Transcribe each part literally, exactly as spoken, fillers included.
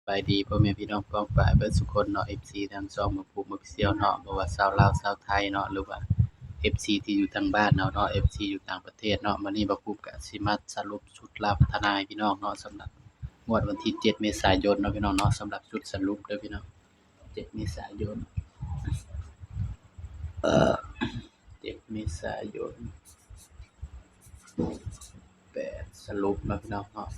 บายดีพ่อแม่พี่น้องป้องปายเบิดสุคนเนาะ เอฟซี ทางช่องบ่าวภูมิ Official เนาะ บ่ว่าชาวลาวชาวไทยเนาะ หรือว่า เอฟซี ที่อยู่ทางบ้านเฮาเนาะ เอฟซี อยู่ต่างประเทศเนาะ มื้อนี้บ่าวภูมิก็สิมาสรุปชุดลาวพัฒนาให้พี่น้องเนาะ สำหรับงวดวันที่เจ็ดเมษายนเนาะพี่น้องเนาะ สำหรับชุดสรุปเด้อพี่น้อง เจ็ดเมษายน เอ่อ เจ็ดเมษายน แปด สรุปเนาะพี่น้องเนาะ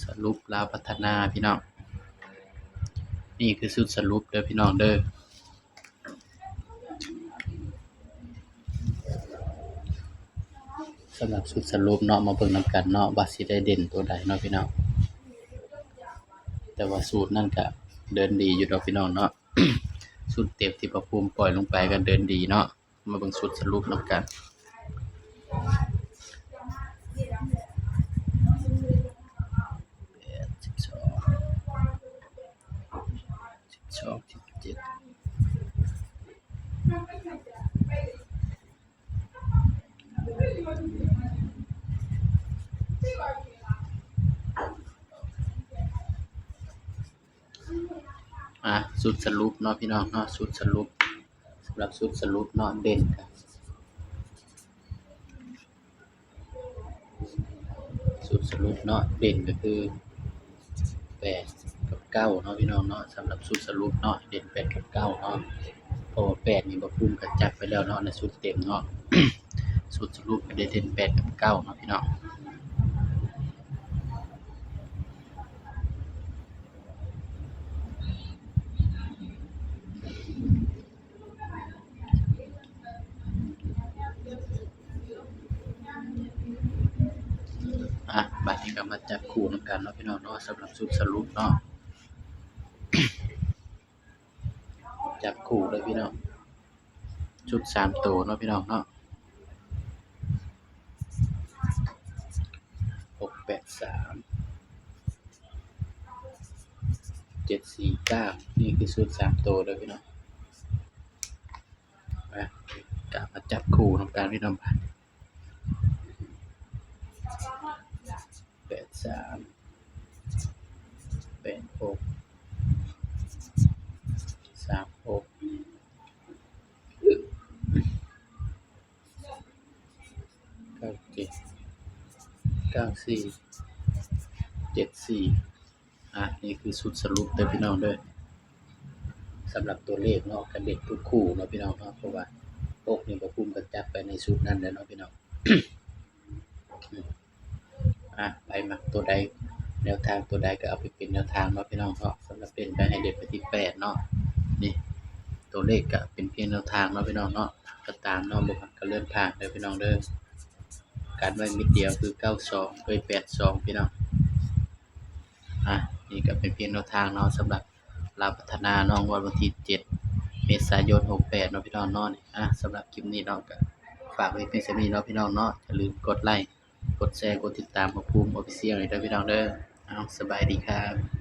สรุปลาวพัฒนาพี่น้อง นี่คือชุดสรุปเด้อพี่น้องเด้อ สำหรับชุดสรุปเนาะ มาเบิ่งนำกันเนาะ ว่าสิได้เด่นตัวใดเนาะพี่น้อง แต่ว่าสูตรนั่นก็เดินดีอยู่ดอกพี่น้องเนาะ ชุดเต็มที่บ่าวภูมิปล่อยลงไปก็เดินดีเนาะ มาเบิ่งชุดสรุปนำกัน แปด สิบสอง สิบสอง สิบเจ็ด อ่ะ ชุดสรุปเนาะพี่น้องเนาะ ชุดสรุป สำหรับชุดสรุปเนาะ เด่นก็ ชุดสรุปเนาะ เด่นก็คือ แปด กับ เก้า เนาะพี่น้องเนาะ สำหรับชุดสรุปเนาะ เด่น แปด กับ เก้า เนาะ เพราะว่า แปด นี่บ่าวภูมิก็จับไปแล้วเนาะ ในชุดเต็มเนาะ ชุดสรุปก็ได้เด่น แปด กับ เก้า เนาะพี่น้อง อ่ะ บัดนี้ก็มาจับคู่นำกันเนาะพี่น้องเนาะ สำหรับชุดสรุปเนาะ จับคู่เลยพี่น้อง ชุดสามตัวเนาะพี่น้องเนาะ หกแปดสาม เจ็ดสี่เก้า นี่คือชุดสามตัวเลยพี่น้อง อ่ะ ก็มาจับคู่นำกันพี่น้อง แปดสาม แปดหก สามหก เก้าเจ็ด เก้าสี่ เจ็ดสี่ อ่ะ นี่คือชุดสรุปเด้อพี่น้องเด้อ สำหรับตัวเลขเนาะ ก็เด่นทุกคู่เนาะพี่น้องเนาะ เพราะว่า หก นี่บ่าวภูมิก็จับไปในชุดนั้นแล้วเนาะพี่น้อง อ่ะ ไผมักตัวใด แนวทางตัวใดก็เอาไปเป็นแนวทางเนาะพี่น้องเนาะ สำหรับเด่นไปให้เด่นไปที่ แปด เนาะ นี่ ตัวเลขก็เป็นเพียงแนวทางเนาะพี่น้องเนาะ ก็ตามเนาะ บ่มักก็เลื่อนผ่านเด้อพี่น้องเด้อ กันไว้เม็ดเดียวคือ เก้าสอง เอ้ย แปดสอง พี่น้อง อ่ะ นี่ก็เป็นเพียงแนวทางเนาะ สำหรับลาวพัฒนาเนาะ งวดวันที่ เจ็ด เมษายน หกแปด เนาะพี่น้องเนาะ อ่ะ สำหรับคลิปนี้เนาะ ก็ฝากไว้เพียงส่ำนี้เนาะพี่น้องเนาะ อย่าลืมกดไลค์ กดแชร์ กดติดตามบ่าวภูมิ Official ให้ด้วยพี่น้องเด้อ เอา สบายดีครับ